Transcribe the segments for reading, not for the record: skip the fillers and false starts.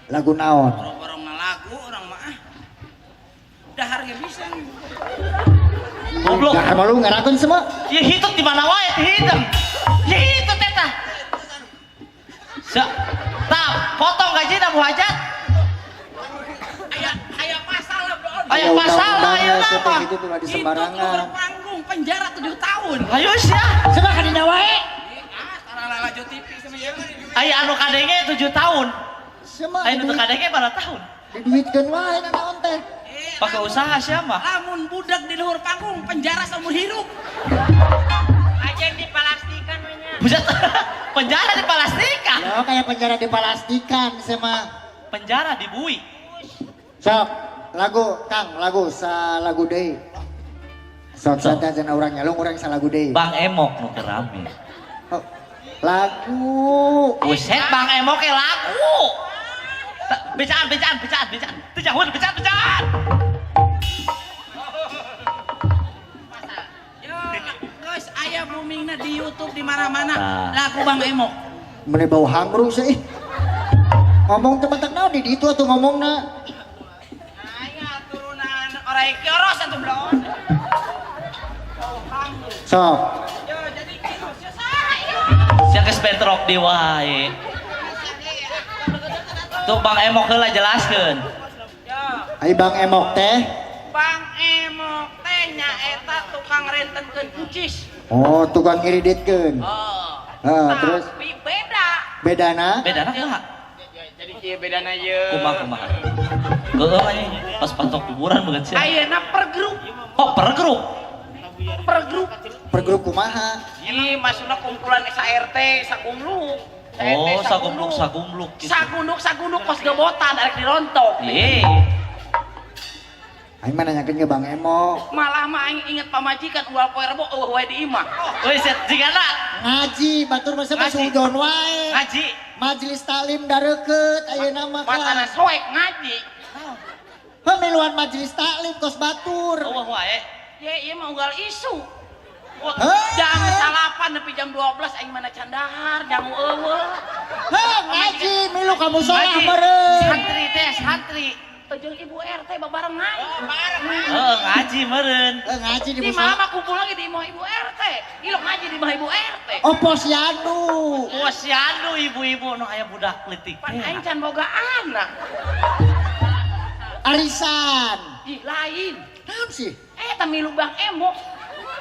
Lagu naon? Borong-borong lagu orang mah ah. Dahar ge bisa. Goblok. Gak malu ngarakeun semua. Ya hitut di mana wae teh hitam. Ya hitut eta. Sa, tah, potong gaji Bu Hajat. Aya aya pasal lah, Bro. Aya pasal lah, ayeuna mah. Itu tuh di Itu sembarangan. keluar panggung penjara 7 tahun. Ayo sia. Coba ka dina wae. Ah, sekarang lalajo TV sama ieu. Aya anu kadenge 7 tahun. Semua Aya nu teu kadenge pada tahun. Diduitkeun wae na naon teh. Pakai usaha sia mah. Lamun budak di luhur panggung penjara seumur hidup. Aja di palastikan we nya. Buset. Penjara di palastikan. Ya kayak penjara di palastikan sama. Penjara di bui. Sok, lagu Kang, lagu sa lagu deui. Sok santai cenah urang nyalung urang salagu deui. Bang Emok nu keur rame. Oh, lagu. Buset Bang Emok ke lagu. Becaan, becaan, becaan, becaan. Teu jauh, becaan, becaan. Yo, guys, aya boomingna di YouTube di mana-mana. Lagu Bang Emok. Meni bau hangru sih. Ngomong teh matak naon di ditu atuh ngomongna. Aya turunan orai kioros atuh blon. Bau hangru. Sok. Yo, jadi kieu sia saha ieu? Sia geus bentrok di wae. Tuh Bang Emok heula jelaskeun. Yo, Ai Bang Emok teh. Bang Emok teh nyaeta tukang rentenkeun kucis. Oh, tukang ngiriditkeun. Oh. Heeh, terus Tapi beda. bedana? Bedana kumaha? Jadi kieu bedana ieu. Kumaha kumaha? Heueuh anjing pas patok kuburan beungeut sia. Ayeuna per grup, Oh, per grup. per grup. Per grup kumaha? Ini maksudna kumpulan SART sagumluk. Oh, sagumluk sagumluk gitu. Sagunduk sagunduk kos gebotan arek dirontok. Ih, Aing mah nanyakeun ke Bang Emok. Malah mah aing inget pamajikan ual poe rebo eueuh wae di imah. Wih, set jigana Ngaji batur mah sama Ngaji. sudon wae. ngaji. Majelis taklim dareukeut ayeuna mah Matana kan. soek ngaji. Pemiluan majelis taklim kos batur. Eueuh wae. Ye, ieu mah unggal isu. Heh. Jam 9 nepi jam 12 aing mana candahar, jamu eueuh. Heh, ngaji milu ka musola Ngaji. meureun. Santri teh, santri. Jeung ibu RT babarengan. Heeh, ngaji meureun. Eh, ngaji di Di musola. mama kumpul lagi di imah ibu RT. Ilok ngaji di imah ibu RT. Oh, posyandu. Posyandu ibu-ibu nu aya budak leutik. Pan aing can boga anak. Arisan. Ih, lain. Naon sih? Eta milu Bang Emok.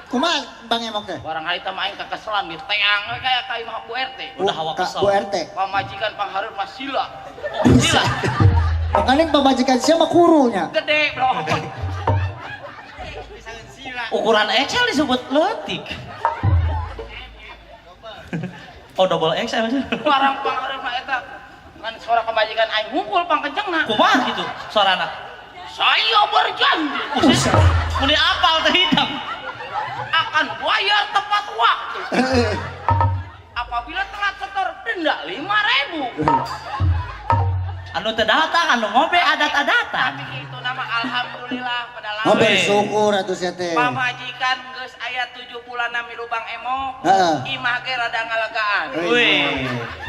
Kumaha Bang Emok teh? Barang harita mah aing kakeselan di teang we kaya ka imah Bu RT. Udah hawa Ka kesel. Bu RT. Pamajikan panghareup mah sila. Oh, sila. Makanya pamajikan sia mah kurunya. Gede, bro. Ukuran XL disebut leutik. Oh, double XL. Barang panghareup mah eta kan suara pamajikan aing ngumpul pangkencengna. Kumaha gitu suarana? Saya berjanji Buset. Meni apal teh hidang. akan bayar tepat waktu. Apabila telat setor denda 5.000. Anu teu datang, anu ngobe adat-adatan. Tapi itu nama alhamdulillah pada Oh, lama. bersyukur atuh sia teh. Pamajikan geus aya 7 bulan milu Bang Emok. Heeh. Imah ge rada ngalegaan. Wih,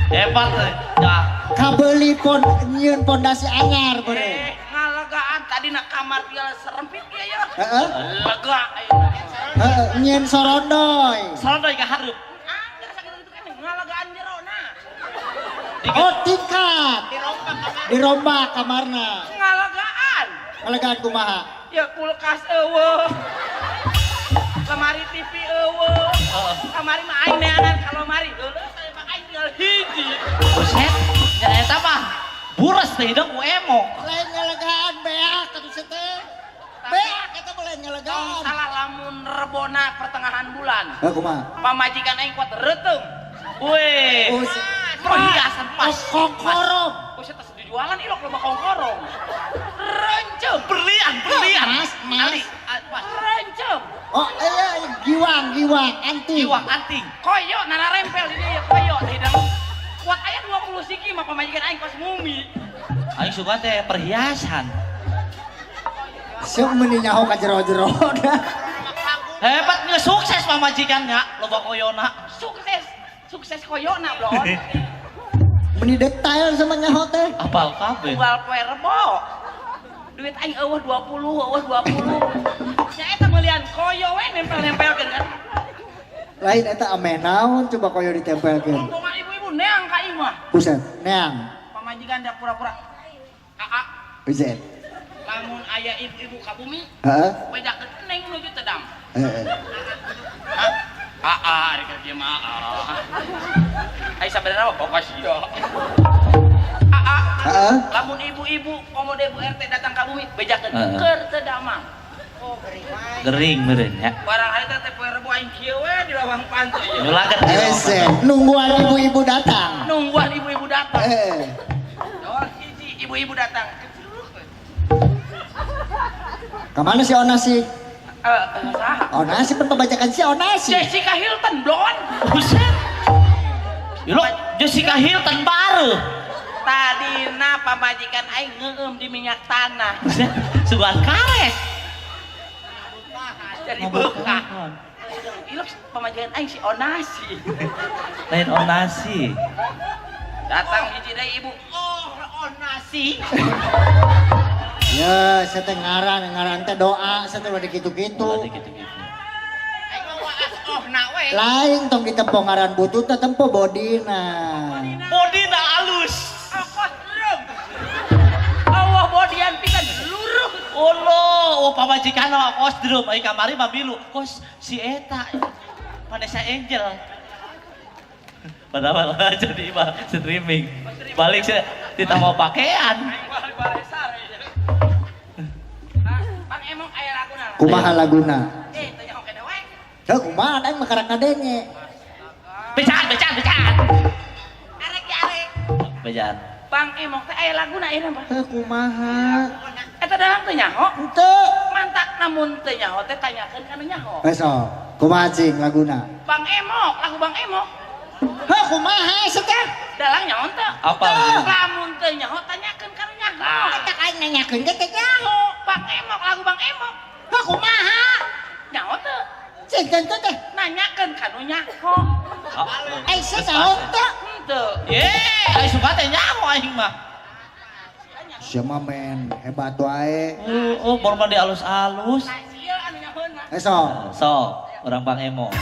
hebat teh. Ya, Kabeuli pon nyieun pondasi anyar beureum. Ngalegaan tadi nak kamar tinggal serempit ieu ya. Heeh. Lega ayeuna. Heeh, nyieun sorondoy. sorondoy ka hareup. Angger sakitu itu kan ngalegaan jerona. Oh, tingkat. Dirombak kamarna. Ngalegaan. Ngalegaan kumaha? Ya kulkas eueuh. Lemari TV eueuh. Heeh. Kamari mah aing neangan ka lemari. Leuleus saya mah aing tinggal hiji. Buset, nya eta mah buras teh hidung ku Emok. Lain ngalegaan beak atuh sia teh. Beak eta mah lain Tong ngalegaan. salah lamun rebona pertengahan bulan. Heuh kumaha? Pamajikan aing kuat reuteung. Wih, Oh, si- perhiasan pas. Oh, kongkorong. Buset tas dijualan ilok loba kongkorong. Rencem, Berlian, berlian. Mas, mas. Ali, pas. rencem. Oh, iya, giwang, giwang, anting. Giwang anting. Koyo nana rempel di dieu koyo hidang. Kuat aya 20 siki mah pamajikan aing kos mumi. Aing suka teh perhiasan. Sieu meuni nyaho ka jero-jero dah. Hebat nggak sukses pamajikannya, loba koyona. Sukses, sukses koyona blon. Meni detail sama nyaho teh. Apal kabeh. Unggal poe Rebo. Duit aing eueuh 20, eueuh 20. Nya eta meulian koyo we nempel-nempelkeun kan. Lain eta ame naon coba koyo ditempelkeun. Rombongan ibu-ibu neang ka imah. Buset, neang. Pamajikan da pura-pura. Aa, Buset. Lamun aya ibu-ibu ka bumi, Heeh. bedakeun neng nuju teu dam. Heeh. Aa, rek kieu mah aa. Ai sabenerna mah pokok sia. Aa, Heeh. lamun ibu-ibu komo deui Bu RT datang ka bumi, bejakeun Heeh. keur teu damang. Oh, gering wae. Gering meureun nya. Barang hari teh poe Rebo aing kieu we di lawang pantu ieu. Nu laget. Hese, nungguan ibu-ibu datang. Nungguan ibu-ibu datang. Heeh. Oh, hiji ibu-ibu datang. Keceruk we. Kamana si Onasi? Saha? Onasi pan pembajakan si Onasi. Jessica Hilton blon. Buset. Lo Jessica Hilton baru. Tadina pamajikan aing ngeueum di minyak tanah. Buset, sugan karet. Jadi beukah. Ilok pamajikan aing si Onasi. Lain Onasi. Datang hiji deui ibu. Oh, onasi. Ya, saya teh ngaran, ngaran teh doa, saya teh udah kitu-kitu. Gitu-gitu. Aing mah waas oh na we. Lain tong ditempo ngaran butut teh tempo bodina. Bodina alus. Okos drum. Allah bodian pisan luruh. Olo, oh pamajikan kos drum ai kamari mah milu. Kos si eta. Vanessa Angel. Padahal jadi mah streaming. Balik saya tidak mau pakaian. Aing balik balik sare. Ah, Pang emong aya laguna lah. Kumaha laguna? Eh, tanya oke dewe. Heuh, kumaha aing mah karak ngadenge. Bejaan, bejaan, bejaan. Arek ya arek. Bejaan. Bang emong teh aya laguna ieu mah. Heuh, kumaha? Eta dalang teu nyaho. Henteu. Mantak namun teu nyaho teh tanyakeun ka nu nyaho. Wes sok, kumaha cing laguna? Bang Emok, lagu Bang Emok. Heuh, kumaha sia teh? Dalang nyaho teu? Apa? Lamun teu nyaho tanyakeun ka nu nyaho. Eta aing nanyakeun ge teh nyaho. Bang Emok, lagu Bang Emok. Heuh, kumaha? Nyaho teu? Cing teu teh. Nanyakeun ka nu nyaho. Aing sia nyaho teu. Henteu. Ye, ai suka teh nyaho aing mah. Sia mah men hebat wae. Oh, oh, baru mandi alus-alus. Nah, sia anu nyahoeuna. Eh sok, Sok, orang Bang Emo.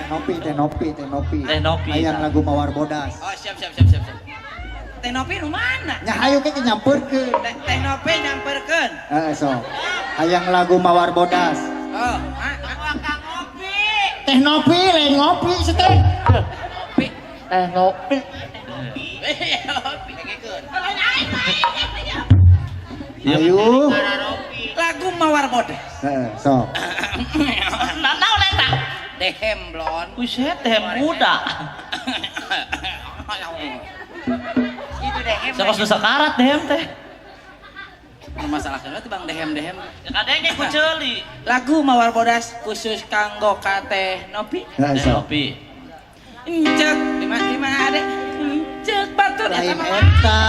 Nopi teh Nopi teh Nopi. Teh Nopi. Hayang lagu Mawar Bodas. Oh, siap siap siap siap. siap. Teh Nopi nu mana? Nya hayu ke nyamperkeun. Teh Nopi nyamperkeun. Heeh sok. Hayang lagu Mawar Bodas. Oh, ah, kang ngopi. Teh Nopi lain ngopi sih teh. Ngopi. Teh Nopi. Ngopi. Dengekeun. Lain aing lain. Ayo. Lagu Mawar Bodas. Heeh sok. Nah, naon eta? Dehem blon. Buset, dehem muda. Itu dehem. Sakos nu sakarat dehem teh. Masalah kenapa tuh Bang dehem-dehem. Ya kadenge ku ceuli. Lagu Mawar Bodas khusus kanggo ka Teh Nopi. Heeh Teh sok. Nopi. Encek di mana di mana adek? Encek batur eta Lain mah. eta.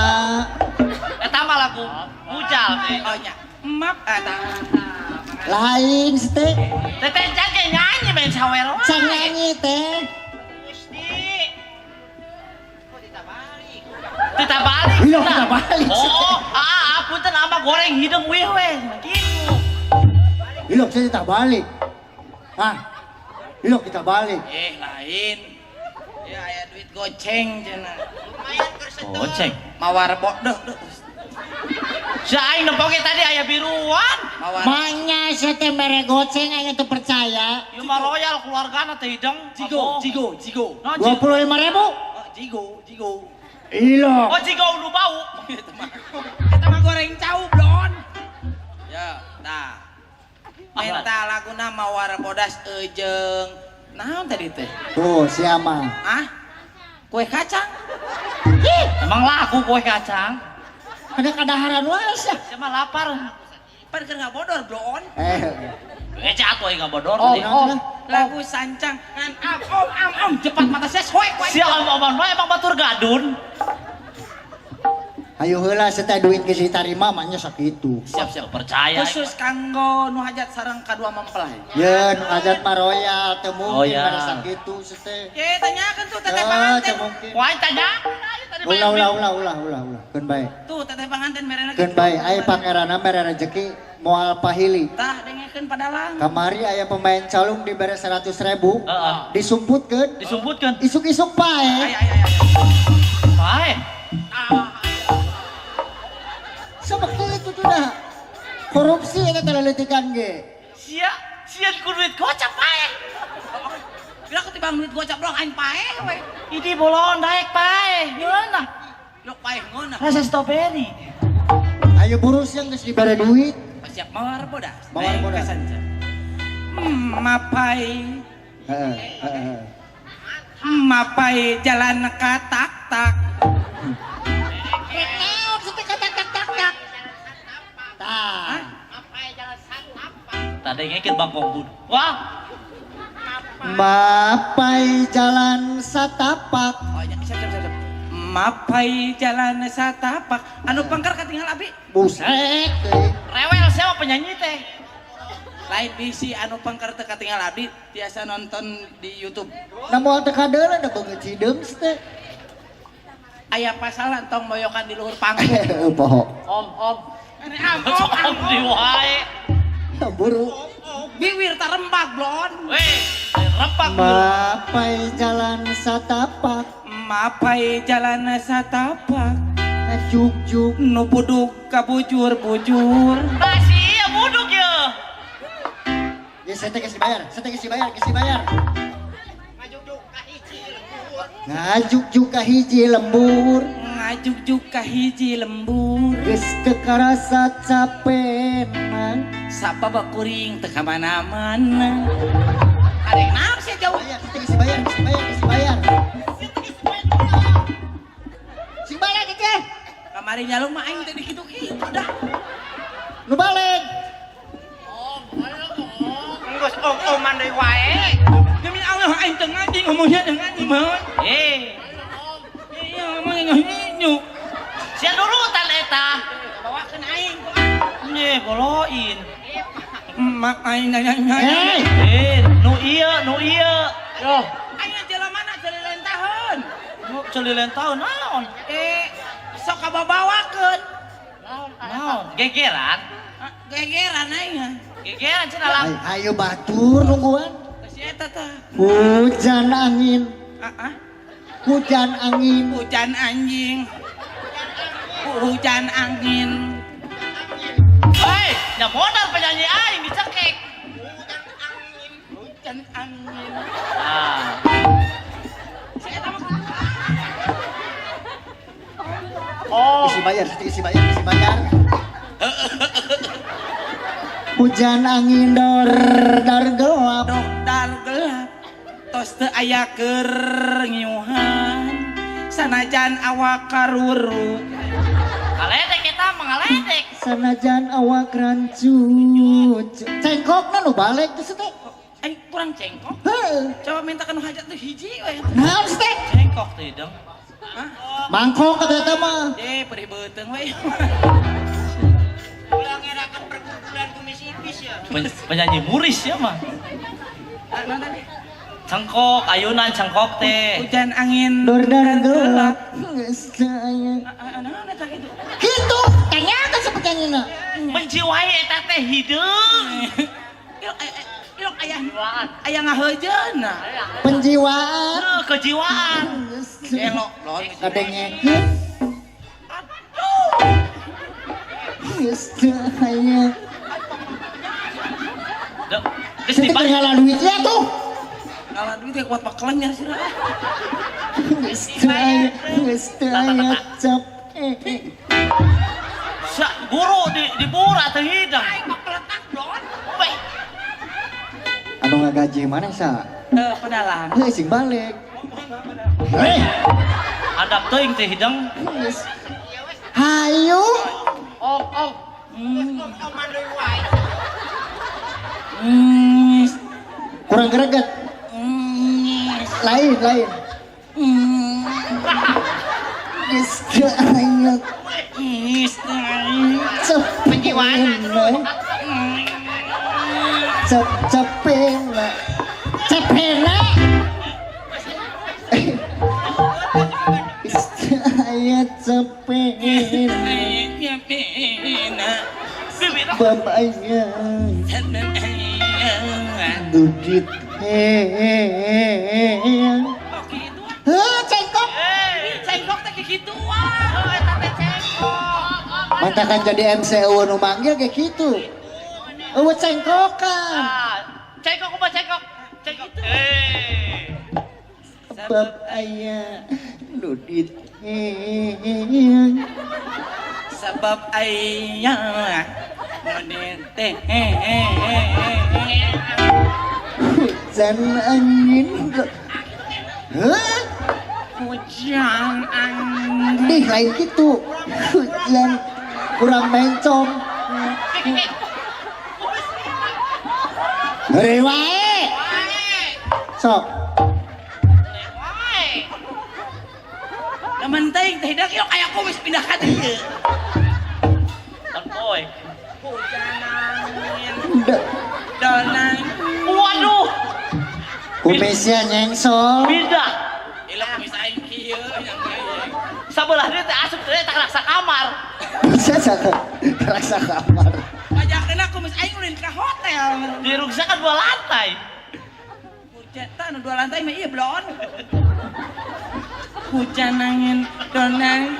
Eta mah lagu Mujal teh. Oh nya. Map eta. Lain sih teh. Teh teh jangan nyanyi main sawer wae. Sang nyanyi teh. Gusti. Kita balik. Iya, kita balik. Oh, ah, apunten ama goreng hidung wih we. Gitu. Ilok saya kita balik. Ah. Ilok kita balik. Eh lain. Ya aya duit goceng cenah. Lumayan keur Goceng. Mawar bodoh duh. Si aing nempoke tadi aya biruan. Mawar. Manya saya teh mere goceng aing teu percaya. Ieu mah royal keluargana teh hidung. Jigo, jigo, jigo. No, jigo. 25.000. Oh, jigo, jigo. Ilok. Oh, jigo nu bau. Eta mah goreng cau blon. Ya, tah. Minta laguna Mawar Bodas jeung naon tadi teh? Tuh siapa? Ah? Kue kacang? Emang laku kue kacang. Ada kadaharan wae sia. Sia mah lapar. Pan keur ngabodor blon. Eh jatuh aing ngabodor. Oh, tadi. oh. Lagu sancang ngan am om am om jepat mata saya soek wae. Sia om-oman mah emang batur gadun. Ayo heula saya duit geus ditarima mah nya sakitu. Siap siap percaya. Khusus kanggo nu hajat sareng kadua mempelai. Ye, nu hajat mah royal teu mungkin Oh, ya. pada sakitu teh. Ye, tanyakeun tuh teteh Eh, panganten. teu mungkin. Wah, tanya. Ayo tadi Ulah ulah ulah ulah ulah ulah. Keun bae. Tuh teteh panganten merena. Keun bae aya pangeranna mere rezeki moal pahili. Tah dengekeun padalang. Kamari aya pemain calung dibere 100.000. Heeh. Disumputkeun. Disumputkeun. Isuk-isuk pae. Aya aya aya. Pae. Sabekti itu tuh dah. Korupsi eta teh lelitikan ge. Sia, sia ku duit gocap pae. Bila ketimbang duit gocap doang aing paeh we. Ini bolon daek pae. Ngeunah. Yok paeh ngeunah. Rasa strawberry. Ayo buru siang geus dibere duit. Siap mawar bodas. Mawar bodas. Mapai. Heeh, heeh. Mapai jalan ka tak tak. Naon sih teh tak tak tak tak. Tah. Tadi ngekit bangkong bud. Wah, Mapai jalan satapak. Oh ya, siap siap siap. Mapai jalan satapak. Anu pangkar katinggal abi. Buset. Teh. Rewel siapa penyanyi teh? Lain bisi anu pangkar teu katinggal abdi tiasa nonton di YouTube. Na moal teu kadeuleu da beungeut hideung teh. Aya pasal tong moyokan di luhur panggung. Poho. Om, om. Ini amok, Om di wae. Buru. Biwir tarembak blon. Weh, rempak. Mapai jalan satapak. Mapai jalan satapak. Ngajuk-juk. Nu buduk kabujur-bujur. Nah, si iya buduk ya. Ya saya teh kasih bayar, saya teh kasih bayar, kasih bayar. Ngajuk-juk ka hiji lembur. Ngajuk-juk ka hiji lembur. Geus teu karasa capena. Sabab kuring teu ka mana-mana. Arek naon sih jauh? Bayar, saya teh kasih bayar, kasih bayar, kasih bayar. Sing balik teh. Kamari nyalung mah aing teh dikitu-kitu dah. Nu balik. Geus om-oman deui wae. Demi Allah aing teu ngaji ngomongnya teu ngaji mah. Eh, Iya ngomongnya nginyu. sia nurutan eta. Bawakeun aing ku. Nye, boloin. Mak aing nanya nanya. Hei, Eh, nu iya, nu iya. Yo, Aing jelema mana ceuli lain tahun. nu ceuli lain tahun naon? Eh, sok kababawakeun. Naon? Gegeran. Gegeran aing. Gegeran cenah lang. Ayo batur nungguan. Si eta tah. Hujan angin, Ah, ah. hujan angin. Hujan anjing. Hujan angin. Hei, nya modal penyanyi aing dicekek. Hujan angin. Ah. Si eta mah Oh, Isi bayar, isi bayar, isi bayar. Hujan angin dor dar gelap. Dokter gelap. Tos teu aya keur ngiuhan. Sanajan awak karuru. Ngaledek eta mah ngaledek. Sanajan awak rancu. Cengkokna nu balik tuh teh. Aing kurang cengkok. Heuh. Coba minta kanu hajat tuh hiji we. Naon sih teh? Cengkok teh hidung. Hah? Mangkok kata eta mah. Eh, perih beuteung we. Penyanyi muris ya mah. Ah, naon tadi? Cengkok, ayunan cengkok teh. Hujan angin Dor dar gelap. Geus teu aya. Ah, ah, naon eta kitu? Kitu, tanyakan sepenyanyina. Menjiwai eta teh hideung. Ilok aya ilok aya aya ngaheujeunna. Penjiwaan. Heuh, kejiwaan. Elok lon. Kadengekeun. Geus teu aya. Dek, geus Siti keur dibayar. ngalah duit ya tuh. Ngalah duit teh kuat pakelengnya sih. Geus teu aya, geus teu aya capek. Sa, guru di dibura teh hidung. Aing mah peletak lon. Weh, Anu ngagaji mana sa? Eh, pedalang. Heuh sing balik. Hei, adap teuing teh hidung. geus. Hayu. Om om. Hmm. Kurang greget. Lain, lain. Geus teu aya cepena. Cep cepena. Cepena. Geus teu aya. aya cepena sebab aya dudit heuh cengkok cengkok teh kikituan oh eta teh cengkok mantakan jadi MC eueuh nu manggil ge kitu eueuh cengkokan cengkok kumaha cengkok cengkok sebab aya dudit sebab aya dudit hujan angin heuh hujan angin dih lain kitu hujan kurang mencong heureuy wae sok penting teh dak yo aya kumis pindah ka dieu. Boy. Hujan angin. Donang. Waduh. Kumisnya nyengsol. Pindah. Ilah kumis aing kieu yang sabelah dieu teh asup teh raksa kamar. Bisa raksa kamar. Pajakeuna kumis aing ulin ka hotel. Diruksakan dua lantai. Hujan tah nu dua lantai mah ieu blon. Hujan angin donang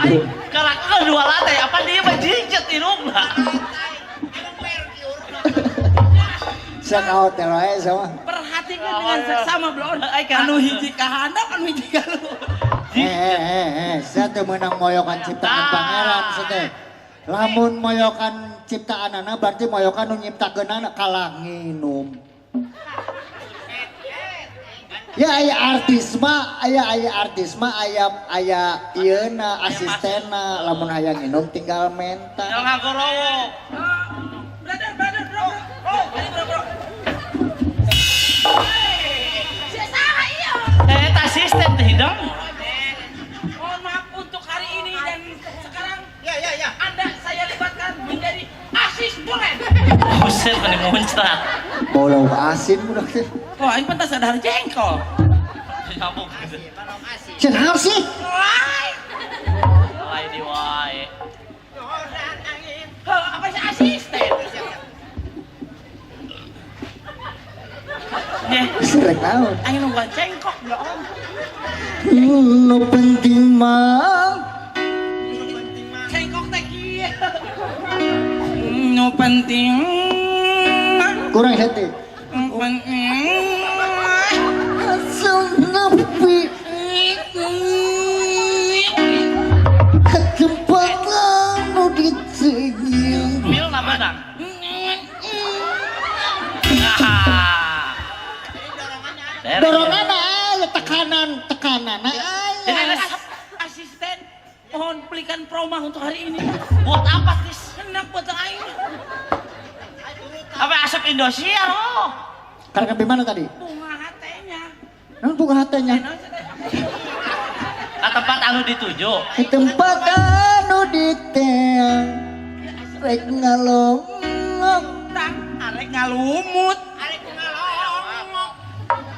aing karakter dua lantai apa dia mah jijet irungna. Sia ka hotel wae sama. Perhatikan dengan seksama blon. Anu hiji ka handap anu hiji ka luhur. Sia teu meunang moyokan ciptaan pangeran sia teh. Lamun moyokan ciptaanana berarti moyokan nu nyiptakeunana kalah nginum. Ya aya artis mah, aya artis mah, aya ieuna asistenna, lamun hayang nginum tinggal menta. Tinggal ngagorowo. Brother, brother, bro. Bro, bro. Sia saha ieu? Eta asisten teh hidung. Mohon maaf untuk hari ini dan sekarang. Ya. Anda saya libatkan menjadi asisten. Buset meni muncrat. Bau lauk asin budak teh. Wah, ini pantas ada harga jengkol. Cenah sih. Wae di wae. Heuh, apa sih asisten? Nyeh, Sirek naon? Aing nungguan cengkok blon. Nu penting mah cengkok teh kieu. Nu penting mah kurang hati. Nepi ketempatan nu ditenyeng. Mil na menang. Dorongan aya tekanan, tekanan aya. Asisten, mohon belikan proma untuk hari ini. Buat apa, Tis? Enak buat aing. Apa asap Indosiar oh. Karena di mana tadi? Bunga hatenya. Naon bunga hatenya? Ke tempat anu dituju. Ke tempat anu diteang. Rek ngalongok. Tang arek ngalumut. Arek ngalongok.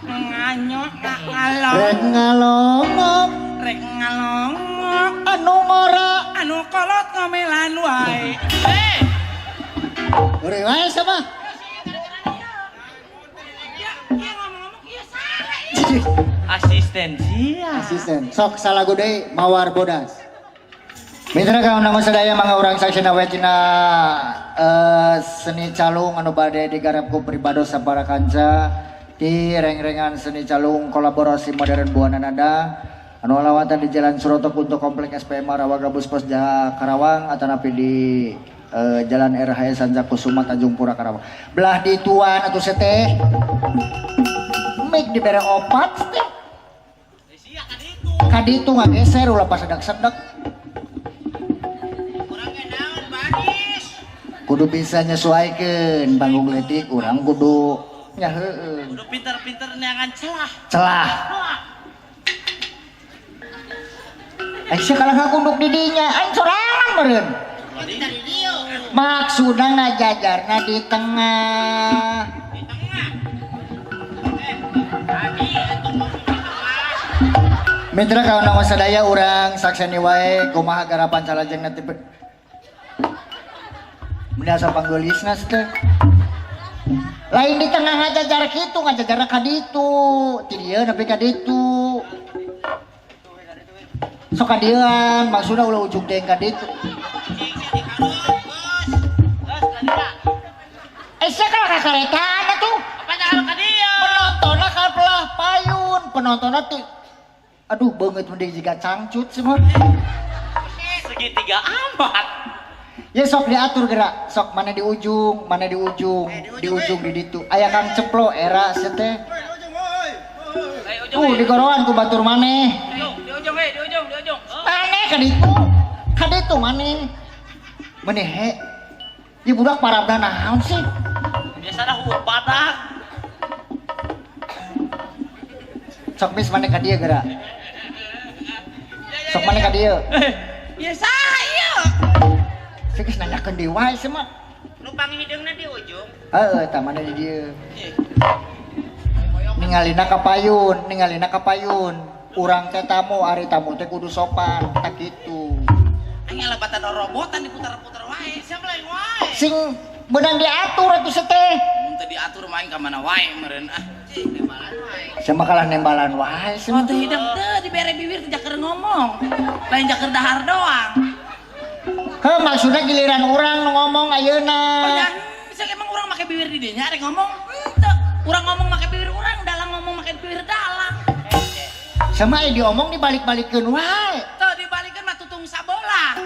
Nganyok ngalong. Rek ngalongok. Rek ngalongok. Anu ngora. Anu kolot ngomelan wae. Hei. Urang wae sama. Asisten sia. Asisten. Sok salagu deui Mawar Bodas. Mitra kaum namun sadaya mangga urang saksina we tina seni calung anu bade digarap ku pribados sabara kanca di reng-rengan seni calung kolaborasi modern Buana Nada anu alawatan di Jalan Suroto untuk Komplek SPMA Rawa Gabus Pos Karawang atanapi di Jalan RHS Sanjak Kusuma Tanjung Pura Karawang. Belah dituan atuh seteh. Mik dibere opat teh. Kaditu ngageser ulah pas sedak-sedak. Kudu bisa nyesuaikeun panggung leutik urang kudu nya heueuh. Kudu pinter-pinter neangan celah. Celah. Sia kalah ngakunduk di dinya, aing sorangan meureun. Maksudna ngajajarna di tengah. Di tengah. Tadi itu di tengah. Mitra kawan sadaya, urang sakseni wae kumaha garapan salajengna teh. Meni asa panggeulisna teh. Lain di tengah ngajajar kitu, ngajajar ka ditu. Ti dieu nepi ka ditu. Sok ka dieuan, maksudna ulah ujug deui ka ditu. Eh, sia kalah ka karetaan atuh. Apa jangan ka dieu? Penontonna ka belah payun, penontonna teh aduh beungeut mending jiga cangcut semua. Segitiga amat. Ya sok diatur gerak, sok mana di ujung, mana di ujung, di ujung di ditu. Aya Kang Ceplo era sia teh. Eh, ujung. Digoroan ku batur maneh. Di ujung, di ujung, di ujung. Maneh ka ditu. Ka ditu maneh. Meneh he. Ieu budak parabna naon sih? Biasa dah huut badak. Sok mis maneh ka dieu gerak. Sok maneh ka dieu. Ya saha ieu? Sih geus nanyakeun deui wae sia mah. Nu pangihideungna di ujung. Heeh, tah maneh di dieu. Ningalina ka payun, ningalina ka payun. Urang teh tamu, ari tamu teh kudu sopan, tak kitu. Aing alabatan robotan diputar-putar wae, sia lain wae. Sing beunang diatur atuh teh. Mun teu diatur mah aing ka mana wae meureun ah. Sia mah kalah nembalan wae sia Oh mah. teu hidung teu dibere bibir teu jaker ngomong. Lain jaker dahar doang. Heuh, maksudna giliran urang nu ngomong ayeuna. Oh nya, sia emang urang make bibir di dinya rek ngomong? Henteu. Urang ngomong make bibir urang, dalang ngomong make bibir dalang. Sama aya diomong dibalik-balikeun wae. Teu dibalikeun mah tutung sabola.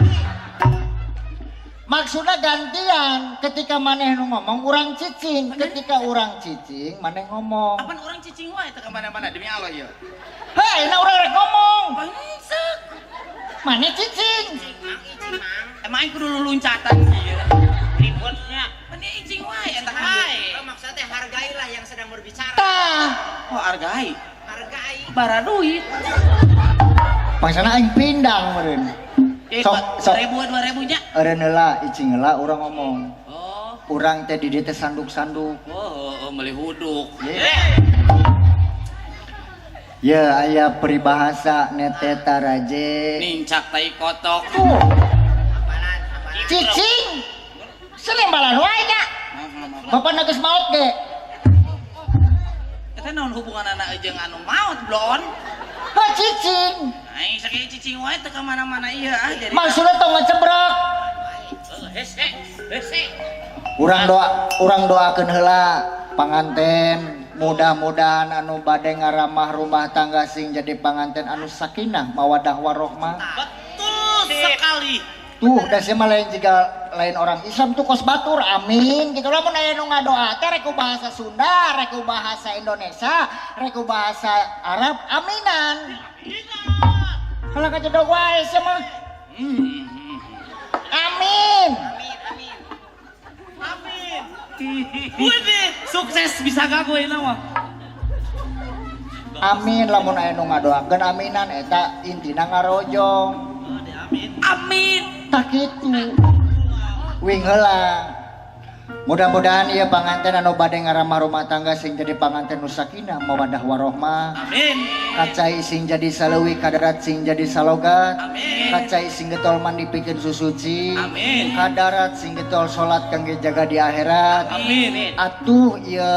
Maksudna gantian, ketika maneh nu ngomong urang cicing, ketika urang cicing maneh ngomong. Apan urang cicing wae teu ka mana-mana demi Allah ieu. Heuh, ayeuna urang rek ngomong. Bangsek. Maneh cicing. Emang aing kudu luluncatan kieu. Ributnya. Meni icing wae eta wae. Oh, maksudnya hargailah yang sedang berbicara. Tah, Oh hargai. Hargai. Bara duit. Pangsana aing pindang meureun. Sok sok 1000 2000 nya. Eureun heula icing heula urang ngomong. Oh. Urang teh di dieu teh sanduk-sanduk. Oh, oh, meuli huduk. Ya aya peribahasa nete taraje. Nincak tai kotok. Tuh. Cicing. Selembalan wae nya. Bapak geus maot ge. Eta naon hubunganana jeung anu maot, Blon? Hah cicing. Aing sakieu cicing wae teu ka mana-mana ieu ah jadi. Maksudna tong ngecebrek. Hese, hese. Urang doa, urang doakeun heula panganten, mudah-mudahan anu bade ngaramah rumah tangga sing jadi panganten anu sakinah mawadah warohmah. Betul sekali. Tuh, da sia mah lain jiga lain orang Islam tuh kos batur, amin gitu. Lamun aya nu ngadoa teh rek ku bahasa Sunda, rek ku bahasa Indonesia, rek ku bahasa Arab, aminan. Kalau kajedog wae sia mah. Amin. Amin, amin. Widih, sukses bisa gago ieu mah. Amin lamun aya nu ngadoakeun aminan eta intina ngarojong. Amin. Amin. Tak kitu. Wing heula. Mudah-mudahan ieu panganten anu bade ngaramah rumah tangga sing jadi panganten nu sakinah mawadah warohmah. Amin. Kacai sing jadi saleuwi kadarat sing jadi salogat. Amin. Kacai sing getol mandi pikeun susuci. Amin. Kadarat sing getol salat kangge jaga di akhirat. Amin. Atuh ieu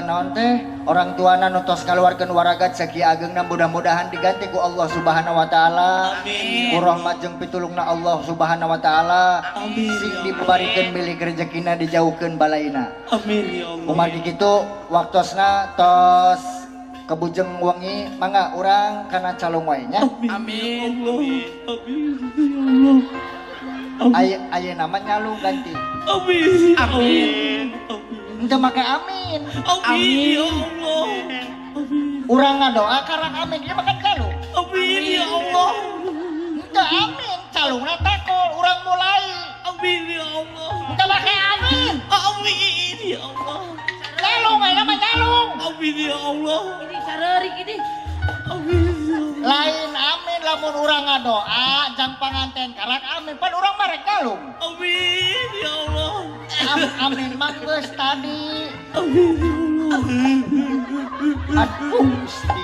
naon teh orang tuana nu tos ngaluarkeun waragat sakieu ageungna mudah-mudahan diganti ku Allah Subhanahu wa taala. Amin. Ku rahmat jeung pitulungna Allah Subhanahu wa taala. Amin. Sing dibarikeun milik rezekina dijauhkeun balaina. Amin ya Allah. Kumargi kitu waktosna tos kebujeng wengi mangga urang kana calung wae nya. Amin. Amin. Ya Allah. Aya ayeuna mah nyalung ganti. Amin. Amin. Henteu make amin. Amin ya Allah. Amin. Urang ngadoa karang amin ieu makan calung. Amin ya Allah. Henteu amin, calungna takol urang mulai. Amin ya Allah. Henteu make amin. Amin ya Allah. Nyalung ayeuna mah nyalung. Amin ya Allah. Ini sareurik ini. Amin ya Allah. Lain amin lamun urang ngadoa jang panganten karak amin pan urang mah rek nyalung. Amin ya Allah. Amin mah geus tadi. Amin ya Allah. Aduh Gusti.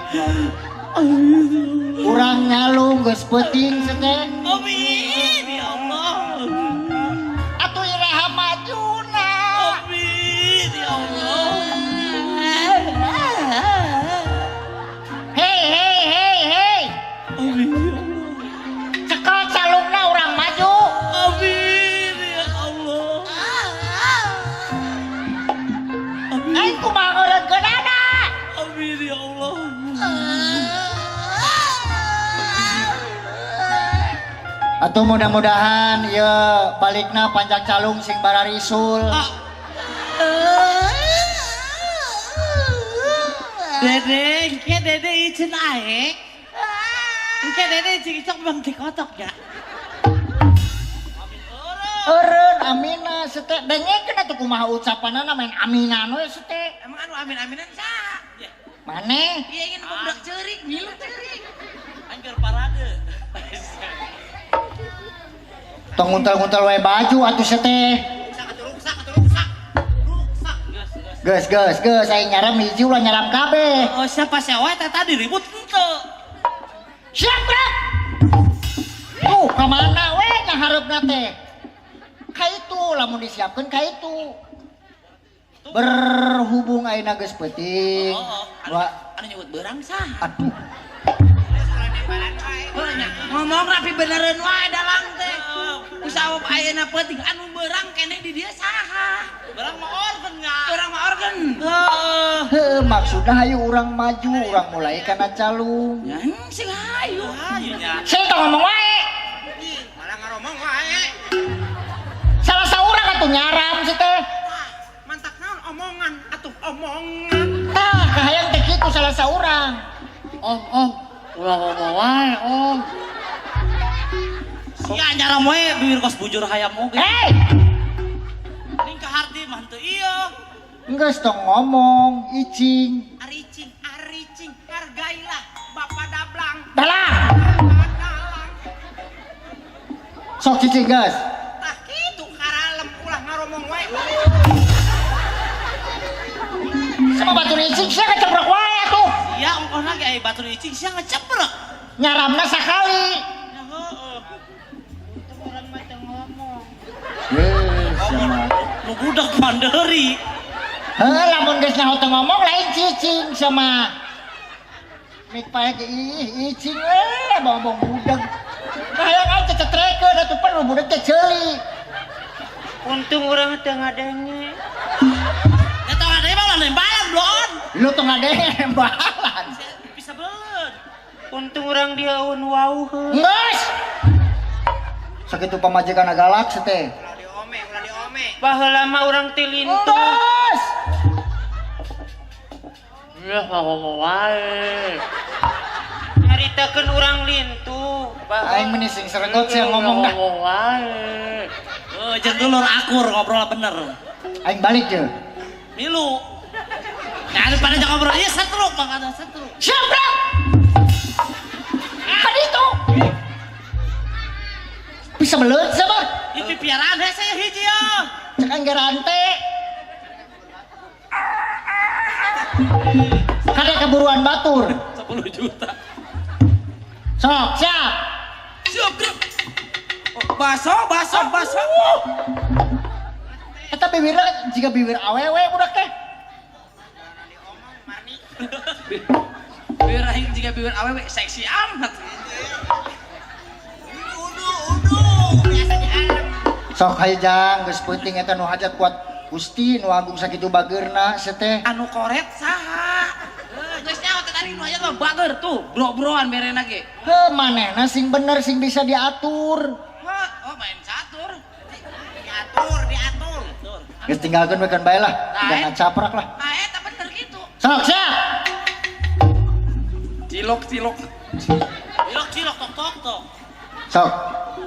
Urang nyalung geus peuting teh. Amin ya Allah. Atuh iraha majuna. Amin ya Allah. Hei hei hei hei. Amin ya Allah. Cekel calungna urang maju. Amin ya Allah. Amin. Aing kumaha ngeureutkeunana. Amin ya Allah. Atuh mudah-mudahan ya balikna panjang calung sing bararisul. Dede, engke dede izin ae. Engke dede izin cok bang dikotok ya. Eureun amina sete dengekeun atuh kumaha ucapanana main aminan we sete. Emang anu amin-aminan saha? Maneh? Iya ingin budak ceurik, milu ceurik. Angger parade. Tong nguntal-nguntal wae baju atuh sete. Ruksak atuh ruksak atuh ruksak. Ruksak. Geus geus geus aing nyaram hiji ulah nyaram kabeh. Oh, siapa siapa teh tadi ribut henteu. Siap gerak. Tuh ka mana we nyahareupna teh? Ka itu lamun disiapkeun ka itu. Berhubung ayeuna geus peuting. Oh, anu nyebut beurang saha? Aduh. Ngomong rapi beneran wae dalang teh. Usah ayeuna peuting anu beurang keneh di dieu saha? Beurang mah organ nya. Beurang mah organ. Heeh. Heuh, maksudna hayu urang maju, urang mulai kana calung. Nya sing hayu. Hayu nya. Sing tong ngomong wae. Malah ngaromong wae. Salah saurang atuh nyaram si teh. Mantak naon omongan atuh omongan. Tah, kahayang teh kitu salah saurang. Om, om, ulah ngomong wae, om. Sia nyaram wae bibir kos bujur hayam oge. Hei! Ning ka harti mah henteu ieu. Geus tong ngomong, icing. Aricing, aricing, hargailah Bapak Dablang. Dalang. Bapak Dalang. Sok cicing geus. Tah kitu karalem ulah ngaromong wae. Sama batur icing sia ngecebrek wae atuh. Sia ongkohna ge aya batur icing sia ngecebrek. Nyaramna sakali. Ya heueuh. Urang mah teu ngomong. Heuh, sama. Nu budak pandeuri. Heuh, lamun geus nyaho teu ngomong lain cicing sama. Mik pae ge ih icing we bong-bong budeg. Kahayang aing cecetrekeun atuh pan budeg teh ceuli. Untung urang teu ngadenge. Ya tong ngadenge mah ulah nembalan bloon. Lu tong ngadenge nembalan. Bisa beuleun. Untung urang diaun wauheun. Geus. Sakitu pamajikan galak teh. Ulah diome, ulah diome. Baheula mah urang teh lintuh. Geus. Ya ngomong wae. Nyaritakeun urang lintuh. Aing meni sing sregot sia ngomong dah. Ngomong wae. Jeung dulur akur ngobrol bener. Aing balik je. Milu. Nah, pada jangan ngobrol ieu setruk makana setruk. Siap, Bro. Kan itu. Bisa beleut sama. Ieu pipiaraan hese hiji ya. Cek aing ge rante. Kada keburuan batur. 10 juta. Sok, siap. Siap, gerak. Baso, baso, baso. Eta bibirna jiga bibir awewe budak teh. Bibir aing jiga bibir awewe seksi amat. Sok hayu jang geus peuting eta nu hajat kuat Gusti nu agung sakitu bageurna seteh. Anu koret saha? Geus nyaho teh tadi nu hajat mah bager tuh, bro-broan berena ge. Heuh manehna sing bener sing bisa diatur. Hah, oh main catur. Diatur, diatur. Geus tinggalkeun we keun bae lah, udah ngacaprak lah. Ah eta bener gitu. Sok siap. Cilok cilok. Cilok cilok tok tok tok. Sok,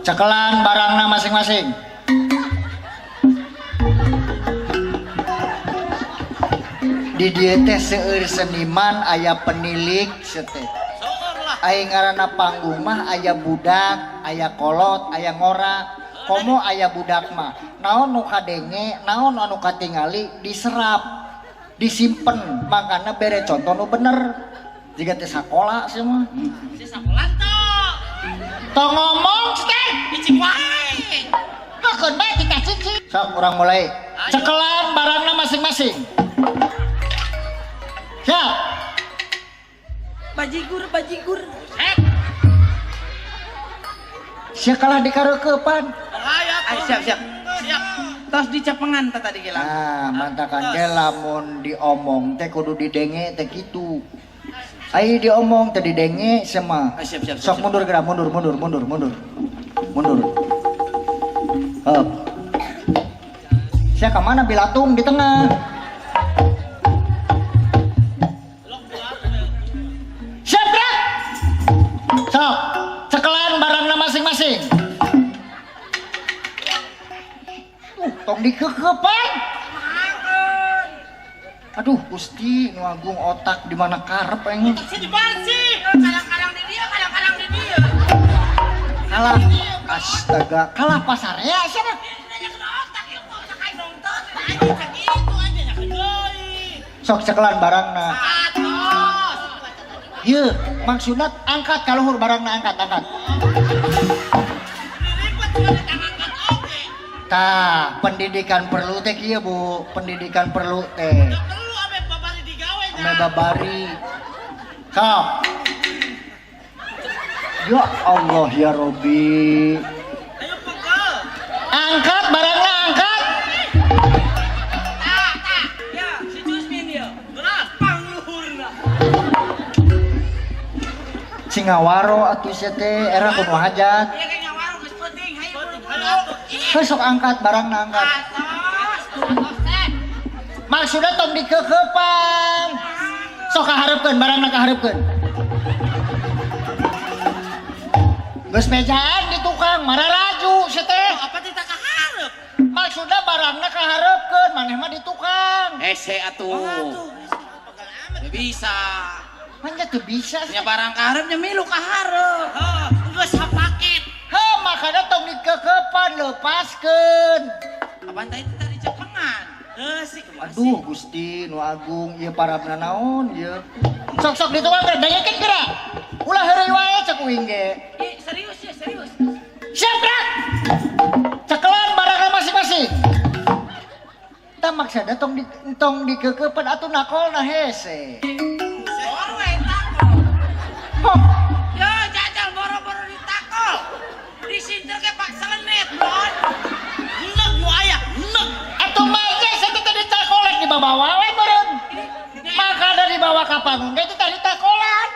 cekelan barangna masing-masing. Di dieu teh seueur seniman aya penilik seteh. Seueur lah. Aing ngaranna panggung mah aya budak, aya kolot, aya ngora. Komo aya budak mah. Naon nu kadenge, naon anu katingali diserap, disimpen, makana bere contoh nu bener. Jiga teh sakola sih mah. Si sakola tong. Tong ngomong teh. Cicing wae. Keun bae kita cicing. Sok urang mulai. Cekelan barangna masing-masing. Siap. Bajigur, bajigur. Hek. Sia kalah dikareukeupan. Ayo siap, siap. Siap. Tos dicepengan teh tadi gila. Nah, mantakan ge lamun diomong teh kudu didenge teh kitu. Ai diomong teh didenge sama. Siap, siap, siap. Sok mundur geura, mundur, mundur, mundur, mundur. Mundur. Heup. Sia ka mana bilatung di tengah? Siap gerak. Sok, cekelan barangna masing-masing. Tong dikekepan. Aduh, Gusti, nu agung otak di mana karep aing. Otak di barsi. Kadang-kadang di dia, kadang-kadang di dia. Kalah, astaga, kalah pasarnya sia mah. Sok cekelan barangna. Yeuh, maksudna angkat ka luhur barangna, angkat, angkat. Tah, pendidikan perlu teh kieu, Bu. Pendidikan perlu teh. Perlu ame babari digawe nya. Ame babari. Sok. Ya Allah ya Robi. Ayo pegel. Angkat barangna, angkat. Tah, tah. Ya, si Jusmin ieu. Gerak pangluhurna. Cingawaro atuh sia teh era kudu hajat. Ieu ge ngawaro geus penting, hayu buru-buru. Heuh, sok angkat barangna, angkat. Atos, atos teh. Maksudna tong dikeukeupan. Sok kaharepkeun barangna, kaharepkeun. Geus mejaan di tukang mararaju sia teh. Apa teh tak kaharep? Maksudna barangna kaharepkeun, maneh mah di tukang. Hese atuh. Atuh, pegel amat. Teu bisa. Manya teu bisa sih. Nya barang kaharep nya milu kaharep. Heuh, geus sapaket. Heuh, makana tong dikeukeupan, lepaskeun. Kapan teh tadi cepengan? Heuh, sih kumaha sih? Aduh Gusti nu agung ieu parabna naon ieu. Sok-sok di tukang geura dengekeun geura. Ulah heureuy wae cek uing ge. Ih, serius ya, serius. Siap gerak. Cekelan barangna masing-masing. Tah maksudna tong di tong dikeukeupan atuh nakolna hese. Boro we takol. Hah. Yo, jajal boro-boro ditakol. Disinter ke Pak Selenet, Bon. Neg nu aya, neg. Atuh mah sia teh tadi takolek dibawa we meureun. Makana dibawa ka panggung ge teh tadi takolan.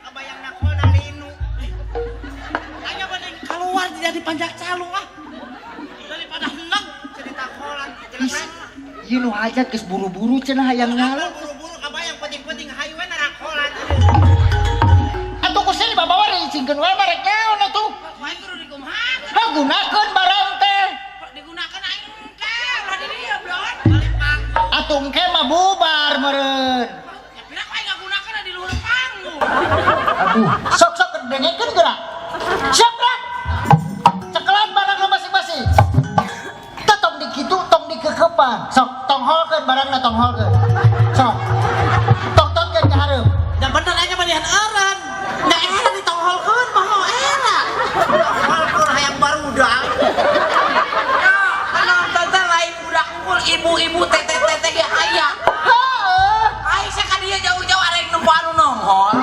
Kabayang nakolna linu. Aya mending keluar jadi panjak calung ah. Daripada neg jadi takolan Ih, jelas. ieu nu hajat geus buru-buru cenah hayang nyalu. Buru-buru kabayang penting-penting hayu we narakolan. Atuh ku sia dibawa diicingkeun wae barek naon atuh. Wae kudu dikumaha? Hah, gunakeun barang teh. Digunakan aing teh, ulah di dieu, Blon. Balik panggung. Atuh engke mah bubar meureun. Ya pira aing ngagunakeun di luhur panggung. Aduh, sok-sok dengekeun geura. Siap gerak. Cekelan barangna masing-masing. Teh tong dikitu, tong dikeukeupan. Sok tongholkeun barangna, tongholkeun. Sok. Tongtonkeun ka hareup. Da bener aja malihan eureun. Da era ditongholkeun mah era. Tongholkeun hayang barudak. Yo, penonton teh lain budak unggul, ibu-ibu teteh-teteh ge aya. Heuh. Aing sia ka dieu jauh-jauh arek nempo anu nongol.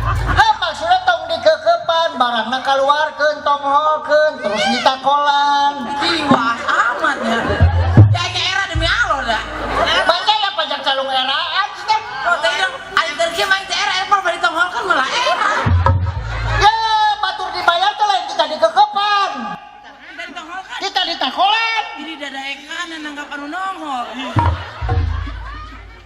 Hah, maksudna tong dikeukeupan, barangna kaluarkeun, tongholkeun, terus ditakolan. Diwas amat ya. Ya aing era demi Allah dah. Mangga ya pajak calung eraan teh. Oh, teh dong, aing teh kieu main teh era, era bari tongholkeun malah era. Ya, batur dibayar teh lain kita dikeukeupan. Dari tongholkeun. Kita ditakolan. Ini dadaekan nanggap anu nongol.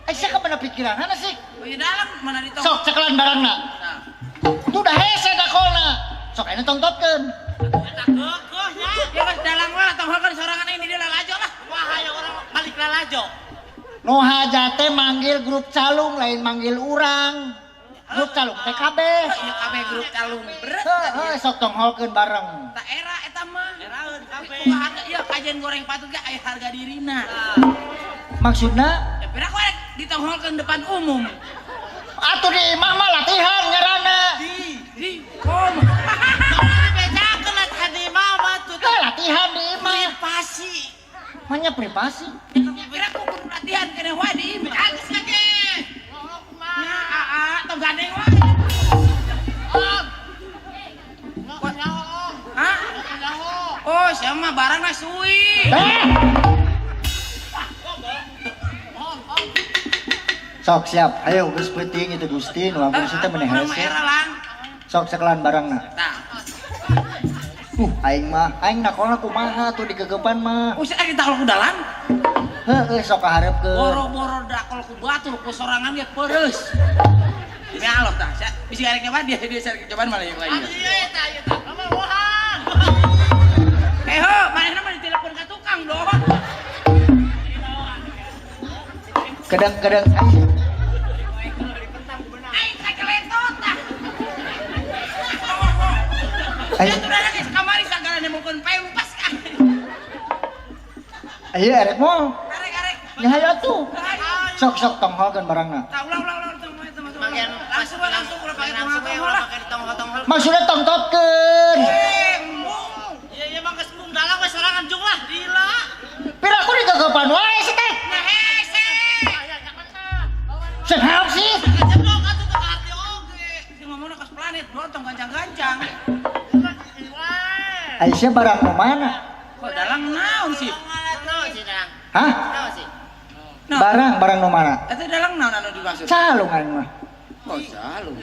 Eh, sia ka mana pikiranana sih? Oh, di dalam mana ditongol. Sok cekelan barangna. Nah. Tuh dah hese takolna. Sok aya tongtotkeun. Eta keukeuh nya. Ya geus dalang we tongholkeun sorangan aing di dieu lalajo lah. Wah hayang urang balik lalajo. Nu hajat teh manggil grup calung lain manggil urang. Grup calung teh kabeh. Ieu kabeh grup calung beret. Heuh, sok tongholkeun bareng. Tak era eta mah. Eraeun kabeh. Boga harga ieu kajian goreng patut ge aya harga dirina. Maksudna Ya pira ku arek ditongholkeun depan umum. Atuh di imah mah latihan ngaranna. Di kom. Dibejakeun latihan di imah mah tuh. Teh latihan di imah. Privasi. Manya privasi. Kira ku kudu latihan keneh wae di imah. Agus lagi. Nah, aa, tong gandeng wae. Om. Om. Hah? Oh, siapa mah barangna suwi. Eh. Sok siap. Ayo geus peuting itu Gusti nu agung teh meneh Urang mah hese. era lang. Sok sekelan barangna. Tah. Aing mah, aing nakolna kumaha tuh digegepan mah. Usah kita kalau ku dalang. Heeh, sok kaharepkeun. Boro-boro dakol ku batur ku sorangan ge peureus. Demi Allah tah, sia bisi arek nyoba dia dia arek cobaan malah yang lain. Iya eta ieu tah. Mama wuhan. Eh ho, manehna mah ditelepon ka tukang doh. Kadang-kadang Aing teh keletot tah. Aing Atuh da geus kamari sagala nemukeun payung pas ka. Ayo erek moal. Arek-arek. Nya hayu atuh. Sok sok tongholkeun barangna. Tah ulah ulah ulah tong tong tong. Bagian Langsung we langsung ulah pake langsung we tong ulah lah. pake tongol-tongol. Maksudnya tongtotkeun. Eh, embung. Iya iya mah geus mung dalang we sorangan jung lah. Gila. Piraku digegepan wae sih teh. Nah hese. Sing help sih. Kacemok atuh teu kaharti oge. Si ngomongna kos planet bro tong gancang-gancang. Aisyah barang nu mana? Kok dalang naon sih? Naon sih dalang? Hah? Naon sih? Nah, Barang barang nu mana? eta dalang naon anu dimaksud? Calung aing mah. Oh, calung.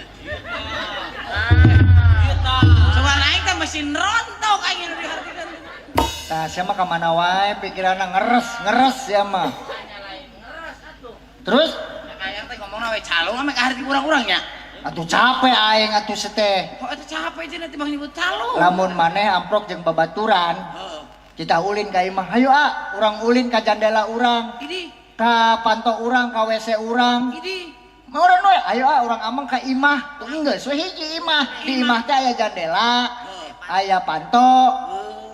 Soalna aing teh mesin rontok aing nu dihartikeun. Tah sia mah ka mana wae pikiranna ngeres, ngeres sia mah. Terus Aing teh ngomongna we calung ame kaharti urang-urang nya. atuh capek aing atuh seteh. Kok eta capek cenah tibang nyebut calung. Lamun maneh amprok jeung babaturan, Heeh. kita ulin ka imah. Hayu ah, urang ulin ka jandela urang, Idi, ka panto urang, ka WC urang. idi. Mau urang we, ayo ah urang ameng ka imah. Tuh geus we hiji imah. Di imah teh aya jandela, aya panto,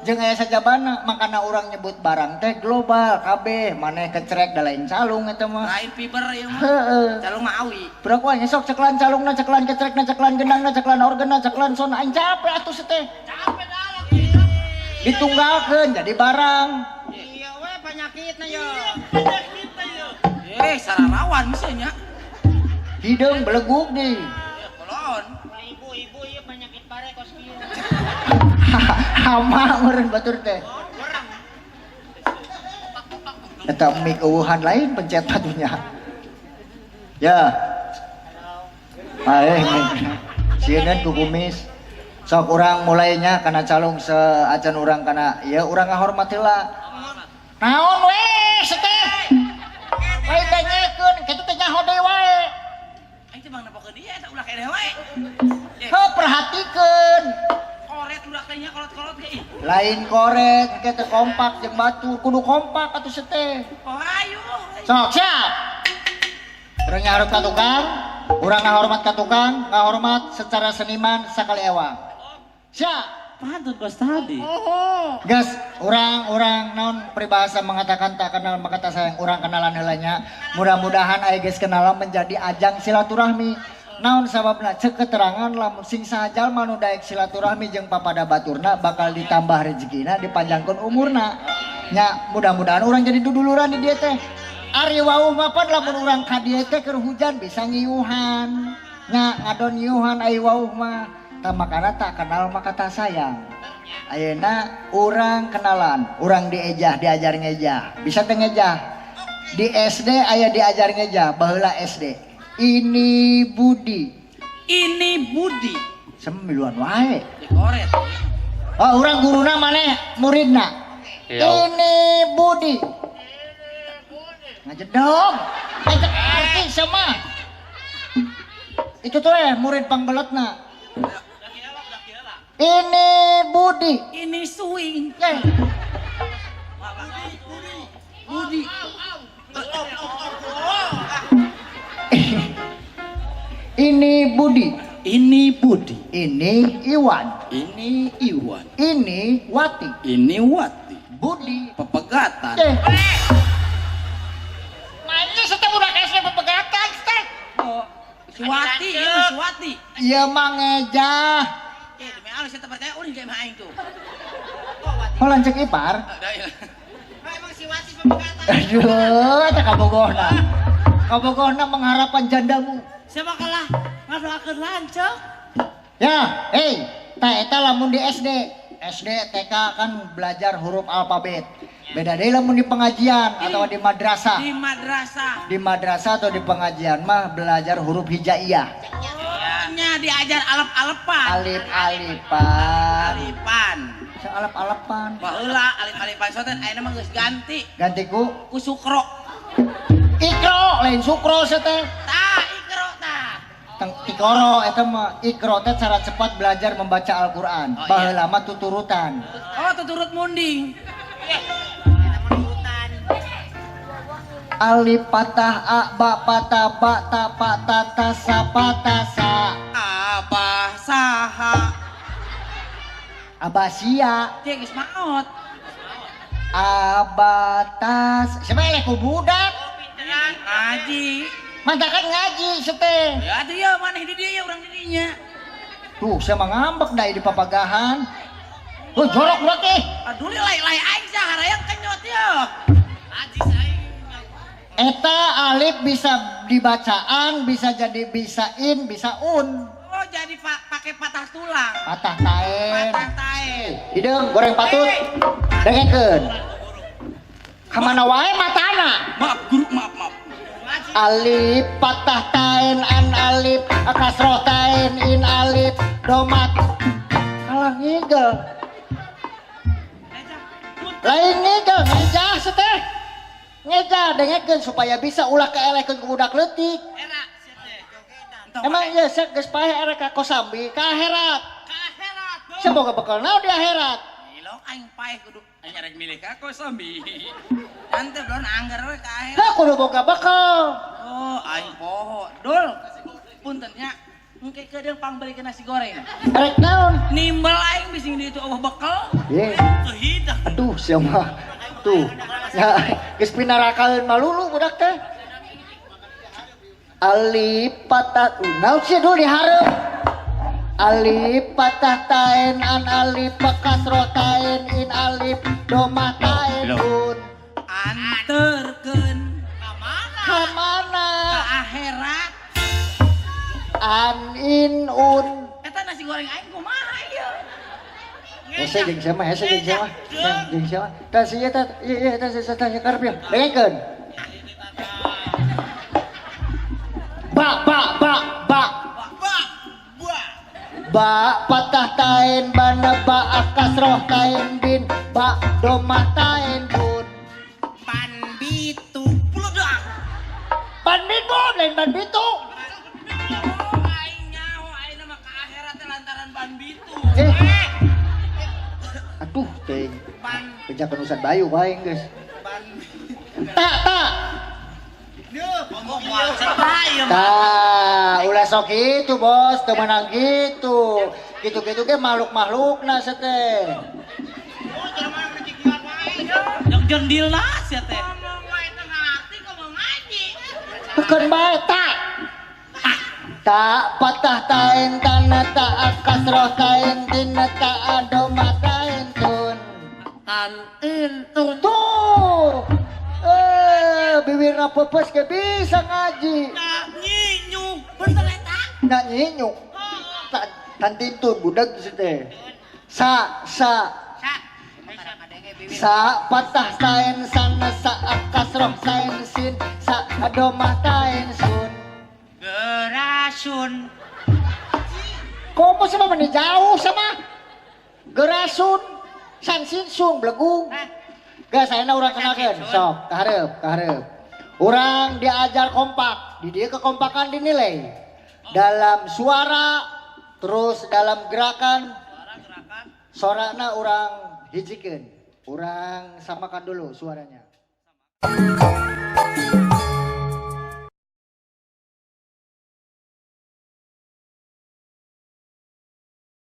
jeung aya sajabana. Makana urang nyebut barang teh global kabeh. Maneh kecerek da lain calung eta mah. Lain fiber ieu mah. Heeh. Calung mah awi. Budak wae sok ceklan calungna, ceklan kecerekna, ceklan gendangna, ceklan organna, ceklan son aing capek atuh seteh. Capek dalang. Ditunggalkeun jadi barang. Iya we penyakitna yo. Eh, sararawan misalnya. Hideung beleguk di. Ya, kolon. Ibu-ibu ieu penyakit pare kos kieu. Hama meureun batur teh. Eta mic eueuhan lain pencet atunya. Ya. Aeh sieun ku kumis. Sok urang mulainya kana calung seacan urang kana ieu urang ngahormat heula. Naon we seteh? Lain dengekeun kitu teh nyaho deui wae. Aing teh bang nepokeun ieu eta ulah keneh wae. Heuh perhatikeun. Koret ulah teh nya kolot-kolot ge ih. Lain koret engke teh kompak jeung batur kudu kompak atuh seteh. Oh ayo. Sok siap. Urang nyaharep ka tukang, urang ngahormat ka tukang, ngahormat secara seniman sakali ewang. Siap. Pantun kos tadi. Gas, urang-urang naon peribahasa mengatakan tak kenal maka tak sayang, urang kenalan heula nya. Mudah-mudahan aya geus kenalan menjadi ajang silaturahmi. Naon sababna ceuk keterangan lamun sing saha jalma nu daek silaturahmi jeung papada baturna bakal ditambah rezekina, dipanjangkeun umurna. Nya mudah-mudahan urang jadi duduluran di dieu teh. Ari wauh mah pan lamun urang ka dieu teh keur hujan bisa ngiuhan. Nya ngadon ngiuhan ari wauh mah. Tah makana tak kenal maka tak sayang. Ayeuna urang kenalan, urang diejah, diajar ngejah. Bisa teh ngejah. Di SD aya diajar ngejah, baheula SD. Ini Budi. Ini Budi. Semiluan wae. Ya koret. Oh, urang guruna maneh muridna. Ini Budi. Ngajedog. Ngajak arti sama. Itu tuh murid pangbeletna. Ini Budi. Ini swing. Budi. Ini Budi. Ini Budi. Ini Iwan. Ini Iwan. Ini Wati. Ini Wati. Budi. Pepegatan. Mainnya setiap budak SD pepegatan, Step. Oh, Si Wati, ieu mah si Wati. Ieu mah ngejah. Eh, demi Allah saya percaya ulin ka imah aing tuh. Oh lanceuk ipar. Emang si Wati pemegatan. Aduh, eta kabogohna. Kabogohna mengharapkan jandamu. Siapa kalah ngadoakeun lanceuk. Ya, hei, tah eta lamun di SD. SD, TK kan belajar huruf alfabet. Beda deui lamun di pengajian atau di madrasah. Di madrasah. Di madrasah atau di pengajian mah belajar huruf hijaiyah. Nya diajar alep-alepan. Alif-alifan. Alifan. Alep-alepan. Baheula alif-alifan soten ayeuna mah geus ganti. Ganti ku ku sukro. Ikro lain sukro teh. Tah ikro tah. Tikoro eta mah ikro teh cara cepat belajar membaca Al-Qur'an. Oh, baheula iya. Mah tuturutan. Oh tuturut munding. Alif patah a ba patah ba ta pa ta ta sa patah sa. Abah saha. Abasia. Dia geus maot. Abatas. Siapa eleh ku budak? Ngaji. Mantakan ngaji sete. Ya atuh ya maneh di dieu ya urang di dinya. Tuh saya mah ngambek da di papagahan. Tuh jorok budak teh. Aduh lay-lay aing sah harayang kenyot ya. Ngaji saing. Eta alif bisa dibacaan, bisa jadi bisa in, bisa un. Oh jadi pakai patah tulang. Patah taen. Patah taen. Hideung goreng patut. Dengekeun. Kamana wae matana? Maaf guru, maaf, maaf. Alif patah taen an alif kasroh taen in alif domat. Kalah ngigel. Lain ngigel ngejah seteh. Ngejah dengekeun supaya bisa ulah kaelehkeun ku budak leutik. Era sia teh. Emang ieu sia geus paeh era ka Kosambi ka akhirat. Ka akhirat. Sia boga bekal naon di akhirat? Ilong aing paeh kudu aing arek milih ka Kosambi. Tante belum anggar we ka akhirat. Heuh kudu boga bekal. Oh, aing poho. Dul. Punten nya. Engke kedeung pangbeulikeun nasi goreng. Arek naon? Nimbel aing bising di itu eueuh bekal. Ye. Teu hidang. Aduh sia mah. Tuh. Ya geus pinarakaeun malulu budak teh. Alif patah naon sia dulu dihareup. Alif patah taen an alif kasroh taen in alif domah taen un. Anterkeun Ka mana? Ka mana? Ka akhirat. An in un. Eta nasi goreng aing kumaha ieu? Hese jeung siapa? Hese jeung siapa? Jeung siapa? Tah si eta, ieu ieu tah si tah karep ieu. Dengekeun. Ba ba ba ba. Ba ba. Ba patah taen bana ba kasroh taen bin ba domah taen bun. Pan bitu. Bludak. Ban bitu lain ban bitu. Oh, aing nyaho ayeuna mah ka akhirat teh lantaran ban bitu. Aduh teh. Ban Bejakeun Ustad Bayu bae geus. Ban Tak tak. Tah, ulah sok kitu bos, teu meunang kitu. Kitu-kitu ge makhluk-makhlukna teh. Yang jendilna sia teh. Ngomong wae teu ngarti ngomong ngaji. Keun bae tak. Tak patah taen tanah tak kasroh taen tina tak adoma taen tun. Tan in tun. Tuh. Bibirna pepes ge bisa ngaji. Nah nyinyuk bener eta. Nah nyinyuk. Tan tintun budak teh. Sa sa Sa. sa patah taen sana sa kasroh taen sin sa adomah taen sun. Gerasun. Komo sama meni jauh sama. Gerasun san sin sun blegung. Geus ayeuna urang kenalkeun sok kahareup kahareup. Urang diajar kompak, di dieu kekompakan dinilai. Dalam suara terus dalam gerakan. Suara gerakan. Sorana urang hijikeun. Urang samakan dulu suaranya.